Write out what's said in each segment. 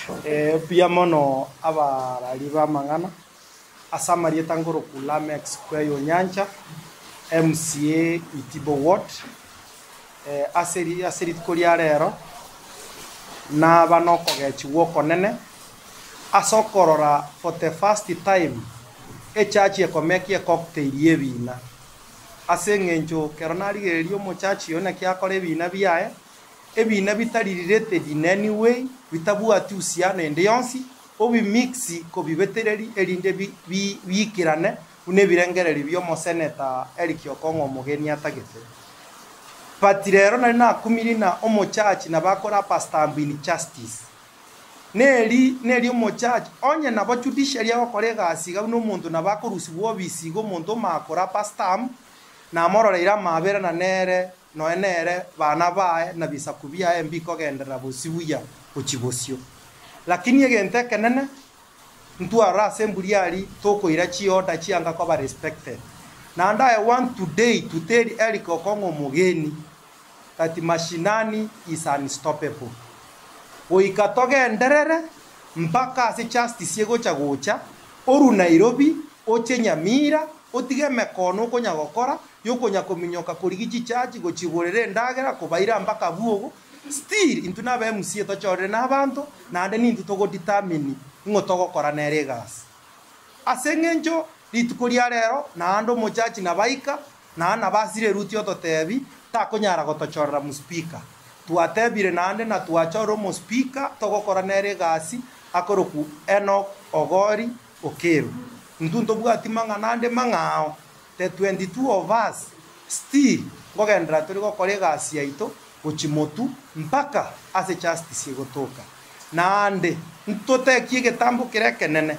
Mbuya mono abarari b'amang'ana ase amarieta ngoroku Lameck Kweyo Onyancha, MCA Itibo Ward, ase ase rituko ria rero naba nokogechigwa okonene ase okorora for the first time echachi ekomekia ecocktail y'ebina. Ase eng'encho ekero narigereria omochachi oyo naki akora ebina biaye, Ebina bitari related in any way, bitabwati uhusiano ende yonsi, obi mix kobibetereri erinde biikerane buna ebirengererio bi'omoseneta Eric Okong'o Omogeni atagete. But rero nari nakumiri na omochachi nabo akore a stamp in justice. Neri neri omochachi, onye nabo judiciary egokora egasi iga buna omonto nabo akorusigwa obisi iga omonto omanye kore a stamp, namororeire amabera na nere Nonya nere, bana baye, na bisaku biaye mbikogenderera bosio buya gochia bosio. Lakini egento ekenene, ntwarore ase emburi aria tokoira chiorder chianga koba respected. Naende I want today to tell Eric Okong'o Omogeni that mashinani is unstoppable. Goika togenderere mpaka ase justice egocha gocha, orwe Nairobi oche Nyamira, otige emekono okonya gokora, yokonya kominyoka korigia chichachi, gochigorera endagera, kobaira mpaka abwo ogo, still intwe na aba MCA tochorire na abanto, naende nintwe togo determine ng'o togokora nere egasi. Ase eng'encho rituko ria rero naende omochachi nabaika, naende nabo asire eruti ototebi, takonyara gotochorera mospeaker. Twatebire naende na twachorire omospeaker togokora nere egasi akorokwa Enock Ogori Okello. Intwe ntobwati mang'ana ande mang'ao. The 22 of us still nkogenderera tore gokora egasi yaito gochia motu mpaka ase justice egotoka. Naende ntotekie egetambo kere ekenene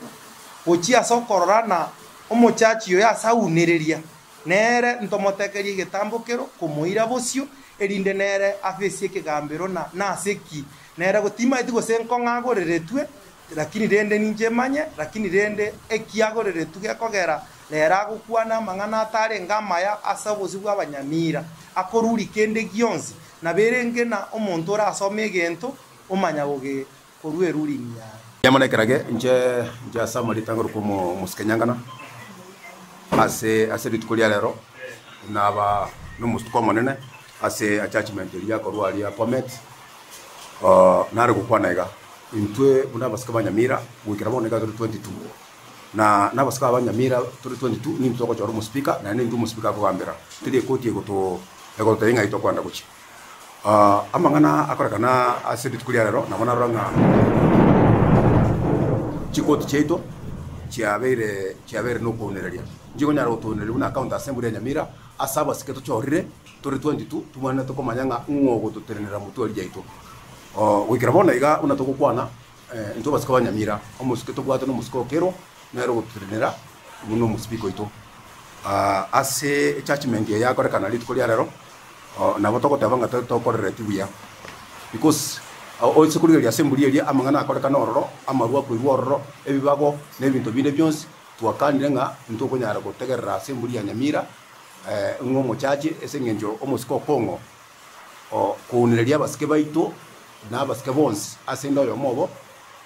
gochia ase okorora na omochachi oyo ase aunereria nere ntomotekerie egetambo kero komoira bosio erinde nere aface ekegambero na nase ki nere timanyeti gose nkong'a agoreretwe Lakini rende ninche manye, lakini rende ekiagoreretwe gekogera rero agokwana amang'ana atarenge amaya ase obosio bw'abanyamira, akoruri kende gionsi, nabo erenge na omonto orasome egento omanya goge korwa eruling yaye. Nyamana ekerage inche inche ase amarieta ngorokwa omo omosike Nyangana, ase ase rituko ria rero naba na omosuko omonene ase achachment eria yakorwa aria Bomet, nare gokwana iga. Intwe buna abasike ba Nyamira, goikera bono iga tore 22, na na abasike aba ba Nyamira tore 22 nintwe togochora omospeaker, naende nintwe omospeaker akogambera, teri ekoti egoto egototebia ng'ai tokoenda gochia. Amang'ana akorekana ase rituko ria rero, nabo narora ng'a chikoti chiaito chiabeire chiabeire na okounereria. Nchikonyara gotounereria buna county assembly ya Nyamira, ase abasike tochorire tore 22, tobwenerete komanya ng'a ng'o ogototenenera motwe aria yaito. Goikera bono iga buna togokwana, intwe abasike ba Nyamira, omosike tobwate nomosike o Kerwa, nere ogototenenera buna omosibika oito. Ase ejudgement eye yakorekana rituko ria rero, nabo togoteba ng'a tokorereti buya because ase korigereria ase emburi eria amang'ana akorekana ororo, amarwa akoirwa ororo, ebibago na ebinto binde bionsi, twakanire ng'a ntokonyara gotegerera ase emburi ya Nyamira ng'a omochache ase eng'encho omosike okong'o Kounereria abasike baito na abasike bonsi ase ende oyomo obo,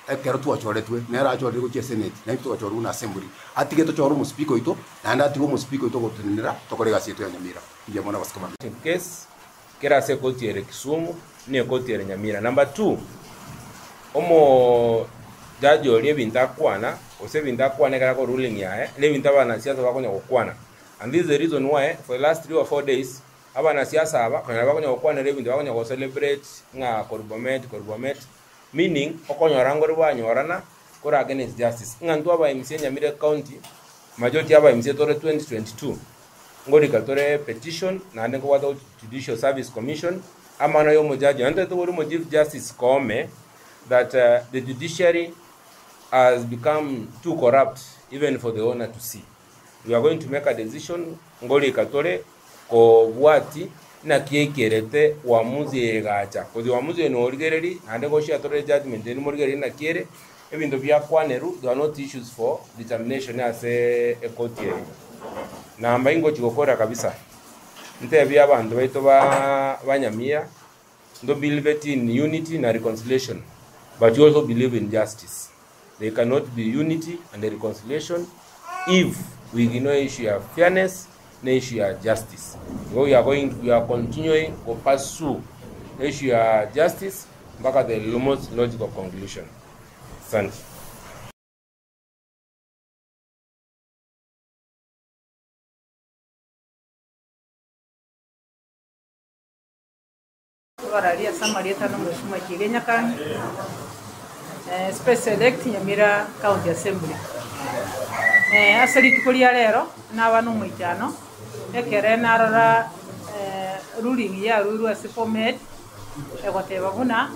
ekero twachoretwe, nere achorire gochia eseneti, naintwe togachorwa buna assembly. Atige tochore omospeaker oito, naende atige omospeaker oito ogotenenera tokore egasi yaito ya Nyamira. Mbuya mono abasike baminto. Case kera ase ekoti ere Kisumu na ekoti ere Nyamira. Number two, omo judge oria ebinto akwana, gose ebinto akwana ekero akora ruling yaye, na ebinto abanasiasa bakonya gokwana. And this is the reason why for the last 3 or 4 days, Abanasiasa aba konyora bakonya gokwanera ebinto bakonya go celebrate ng'a korwa Bomet korwa Bomet meaning okonyora nkore banyorana kore against justice. Ng'a intwe aba MCA Nyamira county majority ya aba MCA tore 2022 ngorika tore petition naende nkobwate gochia judicial service commission amang'ana ya omojaji naende tobori omo chief justice Koome that the judiciary has become too corrupt even for the owner to see. We are going to make a decision ngorika tore kobwati naki eikerete uamuzi eye egacha. Coz uamuzi oyo norigereri naende gochia torore judgement ende morigererie naki ere, ebinto biakwanerwu they are not issues for determination ase ekoti eye. Namba ingochi gokora kabisa, ntebie abanto baito ba ba Nyamira, nto believeti in unity na reconciliation. But we also believe in justice. There cannot be unity and reconciliation if we ignore issue ya fairness na issue ya justice. Igo we are going, we are continuing go pursue issue ya justice mpaka the most logical conclusion. Asante. Tobararie ase amarieta na omosuma Kiiria Nyakangi, Special Elect Nyamira County Assembly. Ase rituko ria rero naba na omoichano ekere narora ruling yaruirwe ase Bomet egoteba buna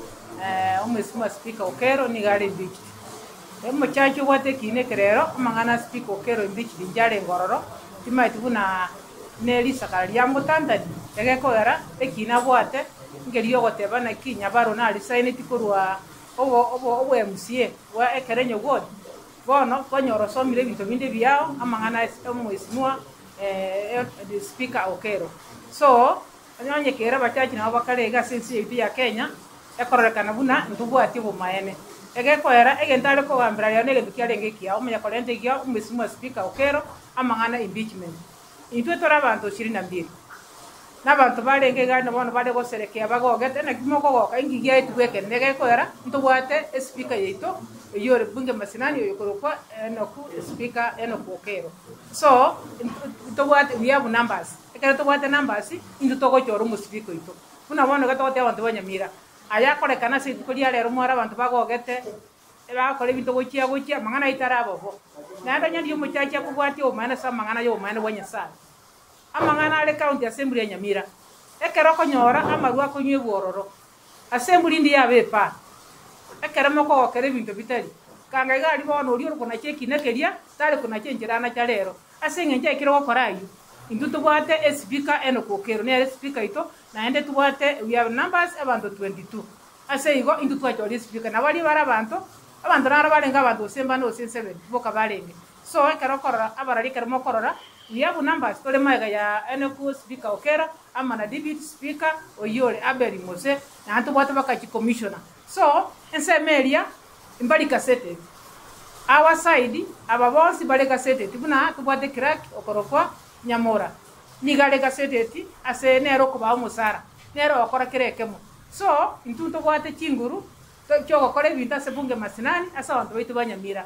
omosuma Speaker Okello nigo are impeached. Omochache obwate ekiina ekere ero amang'ana a Speaker Okello impeached inche arenge ororo timanyeti buna ne risakara ria motantani egekogera ekiina abwate nkeria ogoteba naki Nyabaro narisaineti korwa obo obo obo MCA bwa Ekerenyo ward bono kwanyora osomire ebinto binde ebiao amang'ana ase omwesimwa Speaker Okello. So onye kere abachache nabo bakare iga ase ense yaito ya Kenya ekororekana buna ntobwati obomaene. Egekoera egento are kogambera rero na egento kiarenge ekiao omanya korenta ekiao omwesimwa Speaker Okello amang'ana impeachment. Intwe tore abanto ishirini na mbili na abanto barenge iga bono bare goserekea bagogete naki mokogoka inki giaetwe ekenene egekoera ntobwate espika yaito eywo ore bunge mashinani oyo korokwa Enock Speaker Enock Okello. So ntobwate we have numbers ekero tobwate numbers intwe togochora omospeaker oito. Buna bono iga togotebia abanto ba Nyamira aya akorekana ase rituko ria rero mware abanto bagogete bagokora ebinto gochia gochia amang'ana aito are abobo. Naende onye riria omochache akobwatia obomaene ase amang'ana ya obomaene bwa Nyasaye. Amang'ana are county assembly ya Nyamira ekero okonyora amarwa akonywa ororo assembly ndi yabe epaa ekero mokogokera ebinto bitari kanga iga aria bono oria orikonacha ekina keria tari konacha enchera anacha rero ase eng'encho ekero ogokora aywo intwe tobwate espika Enock Okello nere espika oito naende tobwate we have numbers abanto 22 ase igo intwe twachora espika nabo baria bare abanto abanto naro barenge abanto gose mbane gose 7 boka barenge. So ekero okorora abarari ekero mokorora we have numbers tore maega ya Enock Speaker Okello ama na deputy speaker oywo ore Abel Mose naende tobwate baka chicommissioner. So ensemo eria mbari gazetted. Our side aba bonsi bare gazetted buna tobwate clerk okorokwa Nyamora niga are gazetted ase nere okobaa omosara nere ogokora kera ekemo. So intwe ntobwate chinguru chiogokora ebinto ase bunge mashinani ase abanto baito ba Nyamira.